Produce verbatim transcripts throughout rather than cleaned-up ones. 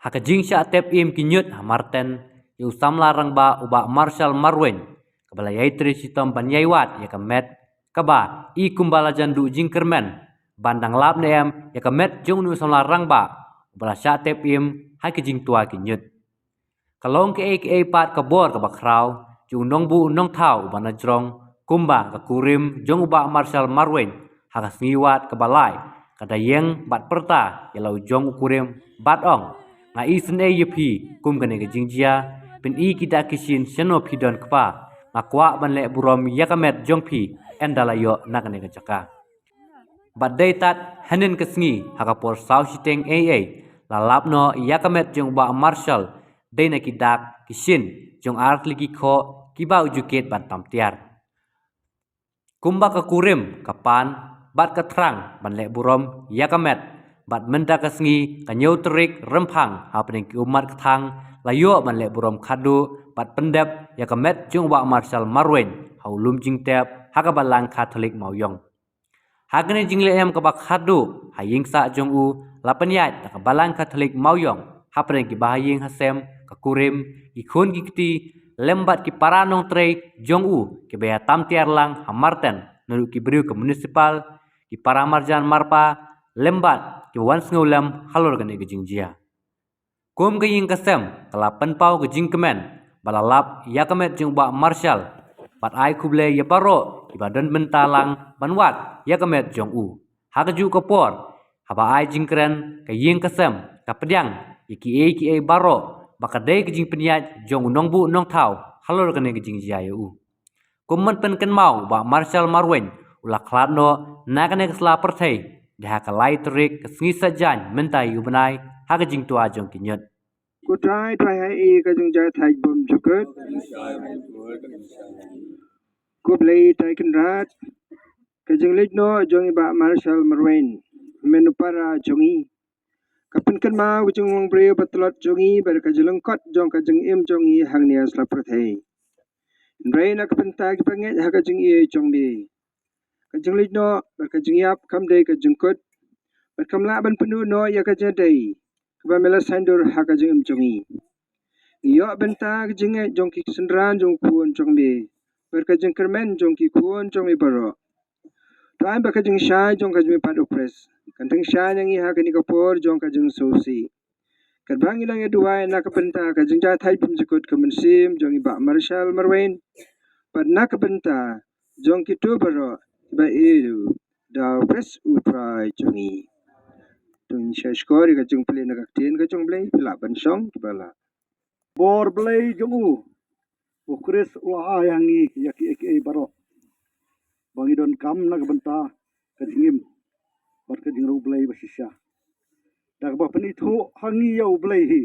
Ha ka jingshah tep im ki ñiut ha Marten ïa u samla rangbah u Bah Marshal Marwein, kaba la ïai trei shitom ban ïai wad ïa ka met kaba i kumba la jan duh jingkyrmen ban dang lap ne em ïa ka met jong u samla rangbah uba la shah tep im ha ki jingtwa ki ñiut. Ka long kaei kaei pat ka bor kaba khraw jong u nongbuh nongthaw uba na jrong, kumba ka kurim jong u Bah Marshal Marwein ha ka sngi wad kaba lai ka da ïeng bad pyrta ïa la u jong u kurim bad ong, nga isynei ïa phi kum kane ka jingjia, phin i ki dak ki shin shano phi don kpa, nga kwah ban leh burom ïa ka met jong phi, ynda la ïoh na kane ka jaka. Bad dei tad hynnin ka sngi ha ka por saw shiteng ei ei la lap noh ïa ka met jong u Bah Marshal, dei na ki dak ki shin jong ar tylli ki khoh kiba u ju kit ban tam tiar. Kumba ka kurim ka pan bad ka thrang ban leh burom ïa ka met, bad mynta ka sngi ka hynñiew tarik Rymphang hapdeng ki ummat ka thang la ïoh ban leh burom khadduh bad pyndep ïa ka met jong u Bah Marshal Marwein ha u lum jingtep ha ka Balang Katholik Mawïong. Ha kane jingleh em kaba khadduh ha ïing sah jong u la pynïaid da ka Balang Katholik Mawïong hapdeng ki bahaïing hasem, ka kurim, ki khun ki kti lem bad ki para nongtrei jong u kiba ïa tam tiar lang ha Marten, naduh ki briew ka municipal, ki para marjan marpa lem bad kiba wan sngew lem halor kane ka jingjia. Kum ka ïing ka sem ka la pynpaw ka jingkmen ba la lap ïa ka met jong u Bah Marshal bad ai khublei ïa baroh kiba don bynta lang ban wad ïa ka met jong u. Ha kajuh ka por haba ai jingkren, ka ïing ka sem ka pdiang ïa kiei kiei baroh ba ka dei ka jingpynïaid jong u nongbuh nongthaw halor kane ka jingjia ïa u. Kum ban pynkynmaw, u Bah Marshal Marwein u la khlad noh na kane ka sla pyrthei da ha ka lai tarik ka sngi Saitjaiñ mynta ïa u bnai ha ka jingtwa jong ki ñiut. Ko Trai, Trai ha i ka jingjia thait bymjukut. Ko Blei Trai Kynrad, ka jingleit noh jong i Bah Marshal Marwein, mynta u para jong i, ka pynkynmaw ka jinglong briew ba tlot jong i bad ka jinglyngkot jong ka jingim jong i hangne ha sla pyrthei. Hynrei na ka bynta kiba ngeit ha ka jingïeit jong me, ka jingleit noh bad ka jingïap kam dei ka jingkut, bad kam lah ban pynduh noh ïa ka jingïadei kaba me la saiñdur ha ka jingim jong i. Ngi ïoh bynta ka jingngeit jong ki synran jong u khun jong me bad ka jingkyrmen jong ki khun jong me baroh. To ai ba ka jingshai jong ka jingmihpat u Khrist kan tyngshaiñ ïa ngi ha kane ka por jong ka jingsngewsih. Katba ngi nang ïa duwai na ka bynta ka jingjia thait bymjukut ka mynsiem jong i Bah Marshal Marwein bad na ka bynta jong kito baroh kiba ïeit da u Khrist u Trai jong ngi. To ngin sa shkor ïa ka jingpule na ka ktien ka jong u Blei, phi lah ban shong kiba lah. Bor Blei jong u, u Khrist u la ai ha ngi ïa kiei kiei baroh ba ngi donkam na ka bynta ka jingim bad ka jingïaroh Blei ba shisha. Da kaba pynithuh ha ngi ïa u Blei hi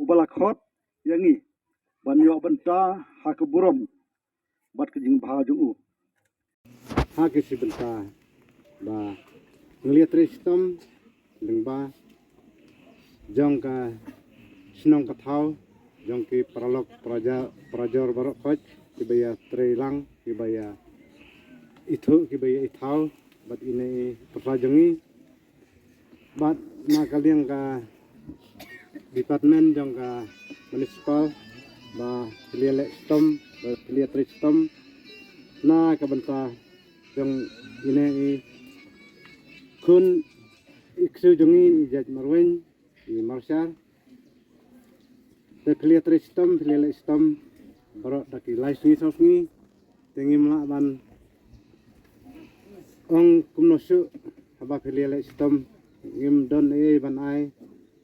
uba la khot ïa ngi ban ïoh bynta ha ka burom bad ka jingbha jong u. Ha ki shi bynta ba ngi la ïatrei shitom lyngba jong ka shnong ka thaw jong ki paralok parajor, parajor baroh khoit kiba ïatrei lang, kiba ïa ithuh, kiba ïa ithaw bad ine i pyrsa jong ngi. Bad na ka liang ka department jong ka municipal ba phi la ïaleh shitom, ba phi la ïatrei shitom na ka bynta jong ine i khun i ksu jong ngi i Jait Marwein, i Marshal. Te phi la ïatrei shitom, phi la ïaleh shitom baroh da ki lai sngi saw sngi. Te ngim lah ban ong kumno shuh haba phi la ïaleh shitom, ngim don ei ei ban ai,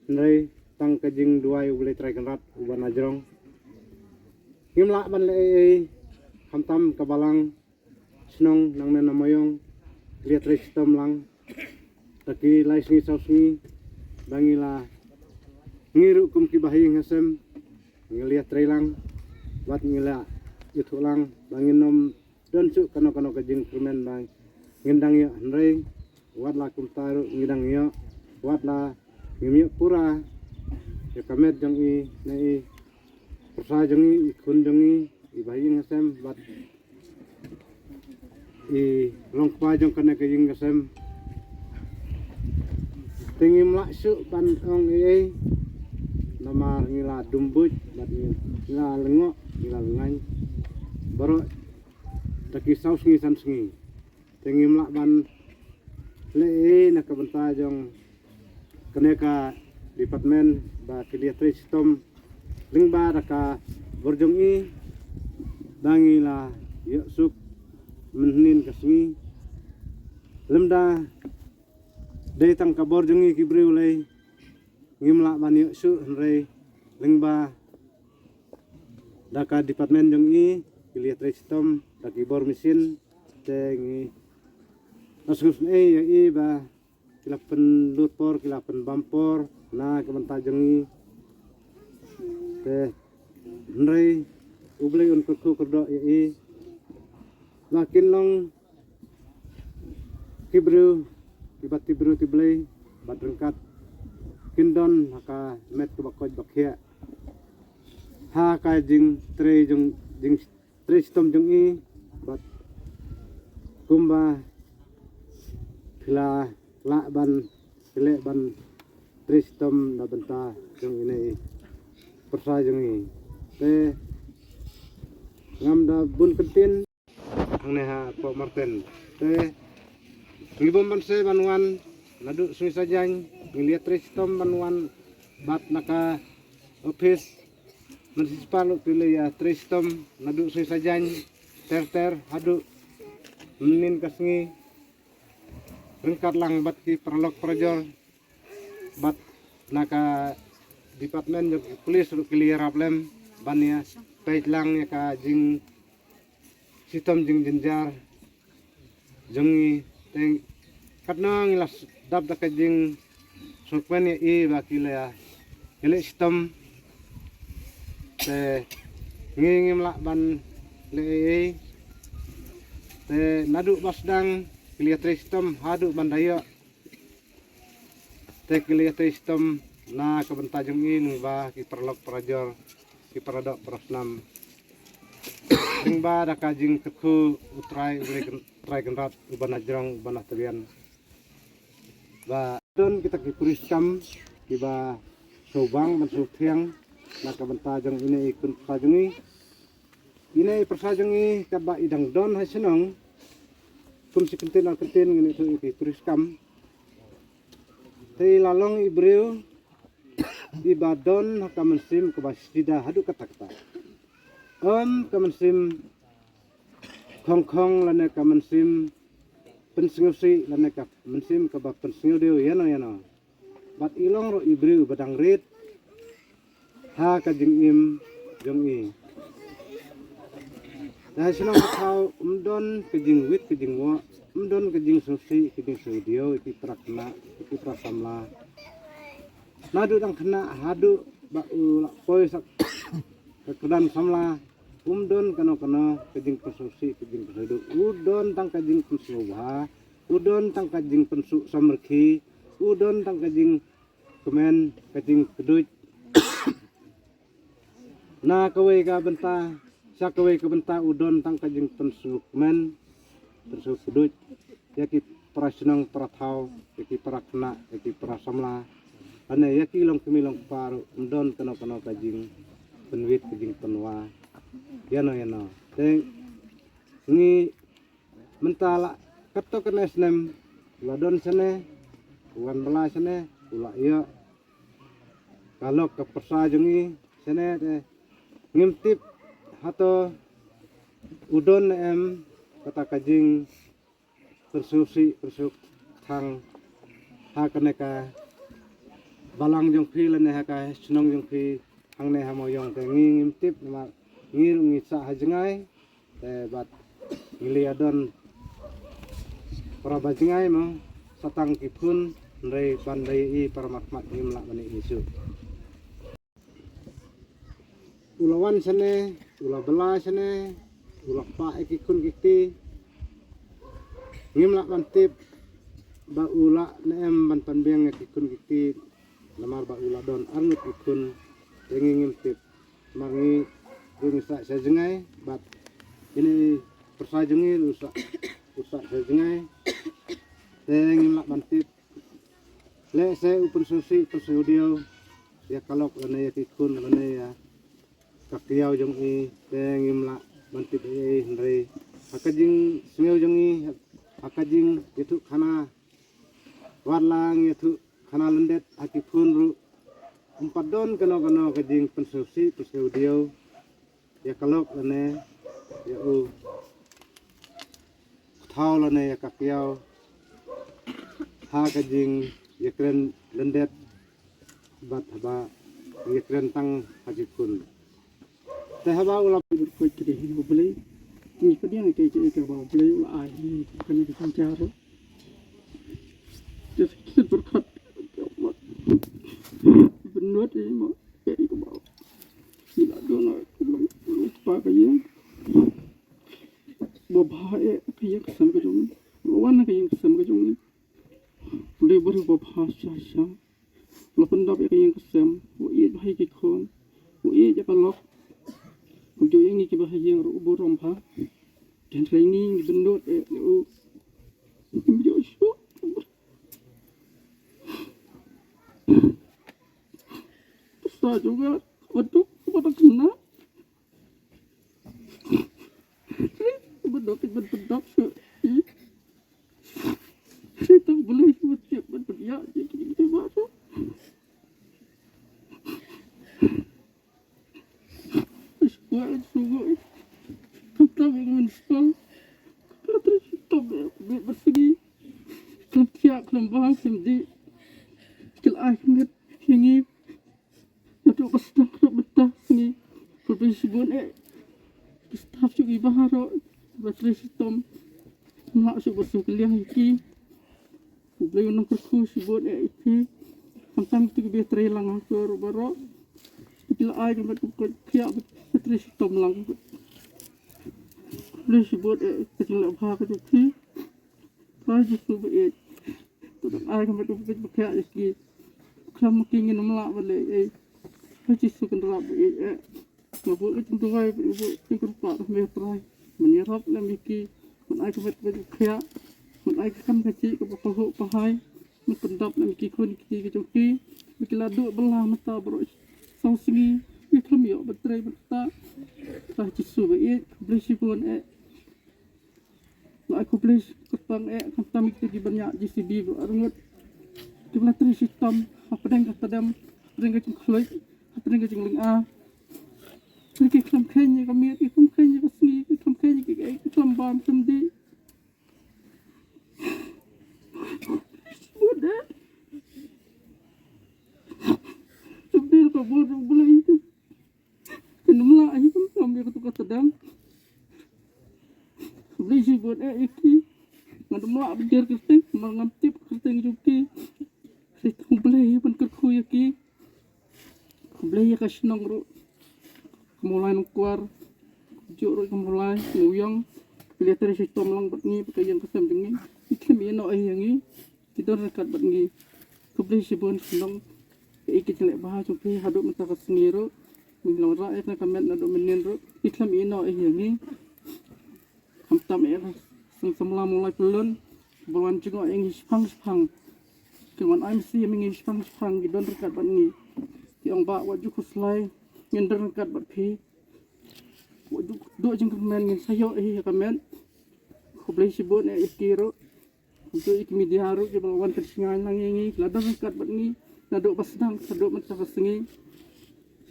hynrei tang ka jingduwai u Blei Trai Kynrad uba na jrong. Ngim lah ban leh ei ei, khamtam ka balang shnong nangne na Mawïong, phi la ïatrei shitom lang da ki lai sngi saw sngi, ba ngi la, ngi ruh kum ki bahaïing hasem ngi la ïatrei lang bad ngi la ithuh lang ba ngin ym don shuh kano kano ka jingkyrmen ba ngin dang ïoh, hynrei wat la kumta ruh ngi dang ïoh, wat la ngim ïoh pura ïa ka met jong i, na i pyrsa jong i, i khun jong i, i bahaïing hasem bad i longkpa jong kane ka ïing ka sem. Te ngim lah shuh ban ong ei ei. Namar ngi la dum buit bad ngi la lyngngoh, ngi la lyngngain baroh da ki saw sngi san sngi. Te ngim lah ban leh ei na ka bynta jong kane ka department ba ki la ïatrei shitom lyngba da ka bor jong i ba ngi la ïoh suk mynhynnin ka sngi. Lymda dei tang ka bor jong i ki briew lei ngim lah ban ïoh suk, hynrei lyngba da ka department jong i ki la ïatrei shitom da ki bor machine. Te ngi la sngewsynei ïa i ba ki la pynlut por, ki la pynbam por na ka bynta jong i. Te hynrei U Blei un kyrkhu kyrdoh ïa i ba kin long ki briew kiba tip briew tip Blei bad ryngkat kin don ha ka met kaba koit ba khiah ha ka jingtrei jong, jingtrei shitom jong i. Bad kumba phi la lah ban pynleh ban trei shitom na bynta jong ine i pyrsa jong i. Te ngam da bun kyntien hangne hapoh Marten. Te ngi bym banse ban wan naduh sngi Saitjaiñ, ngi la ïatrei shitom ban wan bad na ka ophis municipal ruh ki la ïatrei shitom naduh sngi Saitjaiñ ter ter haduh mynhynnin ka sngi, ryngkat lang bad ki paralok parajor bad na ka department jong ki police ruh ki la ïarap lem ban ïa peit lang ïa ka jingshitom jingjynjar jong ngi. Te katno ngi la dap da ka jingsngewkmen ïa i ba ki la ïa leh shitom. Te ngi ngim lah ban leh ei ei. Te naduh ba sdang ki la ïatrei shitom haduh ban da ïoh. Te ki la ïatrei shitom na ka bynta jong i lyngba ki paralok parajor, ki paradoh parasnam, lyngba da ka jingkyrkhu U Trai, U Blei Kyn-, Trai Kynrad uba na jrong, uba na tbian. Ba don kita ki puriskam kiba sngewbang ban sngewthiang na ka bynta jong ine i khun pyrsa jong i. Ine i pyrsa jong i katba i dang don ha shnong, kum shi kyntien ar kyntien ngin ïathuh ïa ki puriskam. Te i la long i briew iba don ha ka mynsiem kaba sida haduh katta katta. Ym ka mynsiem khongkhong lane ka mynsiem pynsngewsih lane ka mynsiem kaba pynsngewdiaw ïano ïano. Bad i long ruh i briew ba dang rit ha ka jingim jong i. Te ha shnong ha thaw ym don ka jingwit ka jingwoh, ym don ka jingsngewsih ka jingsngewdiaw ïa ki para khynnah ïa ki para samla. Naduh dang khynnah haduh ba u la poi sha ka kyrdan samla, um don kano kano ka jingpynsngewsih ka jingpynsngewdiaw. U don tang ka jingpynsngewbha, u don tang ka jingpynsuh samrkhie, u don tang ka jingkmen ka jingkduid. Na kawei ka bynta sha kawei ka bynta u don tang ka jingpynsngewkmen, pynsngewkduid ïa ki para shnong para thaw, ïa ki para khynnah, ïa ki para samla, lane ïa ki longkmie longkpa ruh, um don kano kano ka jingpynwit ka jingpynwah ïano ïano. Te ngi mynta la katto katne snem u la don shane, u wan bylla shane, u la ïoh ka lok ka pyrsa jong ngi shane. Te ngim tip hato u don ne em kata ka jingpynsngewsih pynsngewthiang ha kane ka balang jong phi lane ha ka shnong jong phi hangne ha Mawïong. Te ngi ngim tip namar ngi ruh ngi sah ha jngai. Te bad ngi la ïa don para ba jngai mo, sa tang ki phone, hynrei ban da ïa i para markhmat ngim lah ban ïa i shuh. U la wan shane, u la bylla shane, u la pah ïa ki khun ki kti. Ngim lah ban tip ba u lah ne em ban pynbiang ïa ki khun ki kti, namar ba u la don arngut ki khun. Te ngi ngim tip. Namar ngi ruh ngi sah sha jngai bad ine i pyrsa jong ngi ruh u sah, u sah sha jngai. Te ngim lah ban tip. Lehse u pynsngewsih pynsngewdiaw ïa ka lok lane ïa ki khun lane ïa ka kiaw jong i te ngim lah ban tip ei ei, hynrei ha ka jingsngew jong i, ha ka jingïathuh khana, wat la ngi ïathuh khana lyndet ha ki khun ruh, ym pat don kano kano ka jingpynsngewsih pynsngewdiaw ïa ka lok lane ïa u thaw lane ïa ka kiaw ha ka jingïakren lyndet bad haba ïakren tang ha ki khun. Te haba u la koit ki dei hi U Blei. Ngi pdiang ïa kaei kaei kaba U Blei u la ai hi kane ka jingjar. Te ki byrkhat. Bynot i ma kaei kaba ngi la don ha ka long pa ka ïing. Ba bha eh ka ïing ka sem ka jong ngi. Ba wan ka ïing ka sem ka jong ngi. Pule bari ba bha sha sha. La pyndap ïa ka ïing ka sem, wa ïeit bha ïa ki khun, wa ïeit ïa ka lok. Kumjuh ïa ngi kiba ha ïing ruh u burom bha. Hynrei ngi ngi dundut eh u. Kumjuh shuh. Pisa juga, waduh, waduh kena. Bedok, bedok, bedok. Ih. Ih, tak boleh, bedok, bedok, ya, ya, ya, ya, ya. Ih, wah, ih, sungguh, ih. Kata, ih, municipal. Kata, ih, top, ih, ih, bersegi. Khlem thiah, khlem bang, khlem dih. Khlem ai, khlem nget, khlem ngip. Naduh ba sdang haduh mynta sngi. Khublei shibun eh. Ki staff jong ngi baroh. Ba trei shitom. Ym lah shuh ba shu kylliang ïa ki. Khublei u nongkyrkhu shibun eh ïa ki. Khamtam kito kiba trei lang hangto ruh baroh. Ki la ai ka met ka koit ka khiah ba trei shitom lang. Khublei shibun eh ïa ka jingleh bha ka jong ki. Trai Jisu ba ïeit. To dang ai ka met u beit ba khiah ïa ki. Khlem ma ki ngin ym lah ban leh ei. Trai Jisu Kynrad ba ïeit eh. Nga buh ka jingduwai ba u buh jingkyrpad ha me Trai. Men ïarap lem ïa ki. Men ai ka met u beit ba khiah. Men ai ka kam ka jih kaba pahuh pahai. Men pyndap lem ïa ki khun ki kti ki jong ki. Ba ki la duh bylla mynta baroh saw sngi. Ki khlem ïoh ban trei mynta. Trai Jisu ba ïeit. Khublei shibun eh. Nga ai khublei kyrpang eh khamtam ïa kita kiba ñiah J C B ba arngut. Kiba la trei shitom hapdeng ka tdem, hapdeng ka jingkhluit, hapdeng ka jinglynga. Ki khlem kheiñ ïa ka miet, ki khlem kheiñ ïa ka sngi, ki khlem kheiñ ïa kiei, ki khlem bam khlem dih. Bun eh. Khlem dih ka bun, bun eh. Ngam lah hi kumno ïa katu ka tdem. Khublei shibun eh ïa ki. Ngam lah ban jer kyrteng, ma ngam tip kyrteng jong ki. Khublei hi ban kyrkhu ïa ki. Khublei ïa ka shnong ruh. Ka Mawlai Nongkwar. Kumjuh ruh ka Mawlai Nongïong. Ki la trei shitom lang bad ngi bad ka ïing ka sem jong ngi. Ki khlem ïehnoh ïa ngi. Ki don ryngkat bad ngi. Khublei shibun shnong. Kaei ka jingleh bha jong phi haduh mynta ka sngi ruh. Ngi la wanrah ïa kane ka met naduh mynnin ruh. Ki khlem ïehnoh ïa ngi. Khamtam ïa ka seng samla Mawlai Pyllun. Ba la wan jngoh ïa ngi shipang shipang. Ki la wan ai masi ïa ngi shipang shipang ki don ryngkat bad ngi. Ki ong bah wat ju khuslai. Ngin don ryngkat bad phi. Wat ju duh jingkyrmen ngin sa ïoh ïa ka met. Khublei shibun ïa ki ruh. Kumjuh ïa ki media ruh kiba la wan pynsngew lang ïa ngi, ki la don ryngkat bad ngi naduh ba sdang haduh mynta ka sngi.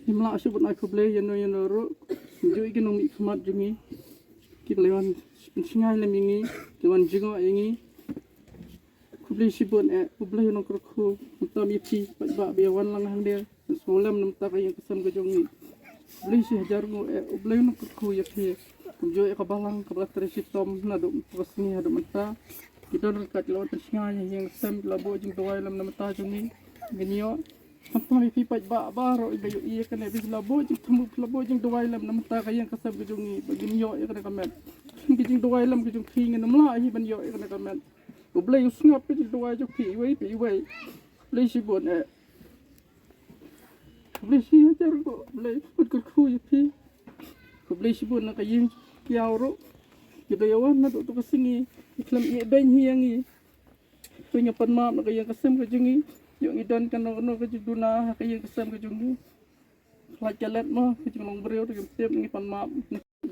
Ngim lah shuh ban ai khublei ïano ïano ruh. Kumjuh ïa ki nongmihkhmat jong ngi kiba la wan pynsngew lem ïa ngi, ki la wan jngoh ïa ngi. Khublei shibun eh, U Blei u nongkyrkhu, khamtam ïa phi paidbah ba ïa wan lang hangne. Sngewlem na bynta ka ïing ka sem ka jong ngi. Khublei shihajar nguh eh, U Blei u nongkyrkhu ïa phi. Kumjuh ïa ka balang kaba la trei shitom naduh mynta ka sngi haduh mynta. Ki don ryngkat ki la wan pynsngew ïa ïing sem, ki la buh jingduwai lem na bynta jong ngi. Ngin ïoh. Khamtam ïa phi paidbah baroh iba ïohi ïa kane, ba phi la buh jingthmu, phi la buh jingduwai lem na bynta ka ïing ka sem ka jong ngi ba ngin ïoh ïa kane ka met. Ki jingduwai lem ka jong phi ngin ym lah hi ban ïoh ïa kane ka met. U Blei u sngap ka jingduwai jong phi iwei pa iwei. Khublei shibun eh. Khublei shihajar nguh, Blei u kyrkhu ïa phi. Khublei shibun na ka ïing kiaw ruh. Ki da ïa wan naduh tu ka sngi, ki khlem ïeh beiñ hi ïa ngi. Te ngi pan map na ka ïing ka sem ka jong ngi. Ïoh ngi don kano kano ka jingduna ha ka ïing ka sem ka jong ngi. Khlaiñ ka let mo ka jinglong briew te ngi tip ngi pan map.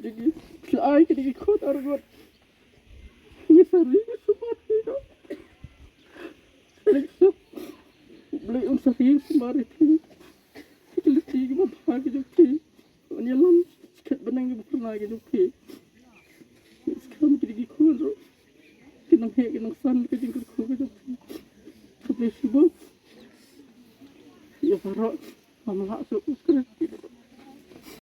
Jong ngi khlaiñ ka dei ki khun arngut. Ngi sari ngi sumar ki do. Lek suk. Blei un sari sumar ki. Ki lesti ki ba pha ki jong ki. Wan ïalam skhet bneng ki ba pha ki jong ki. Skhem ki dei ki khun ruh. Ki nang heh ki nang san ka jingkyrkhu ka jong ki. Khublei shibun. Ïa baroh. Ngam lah suk u kren.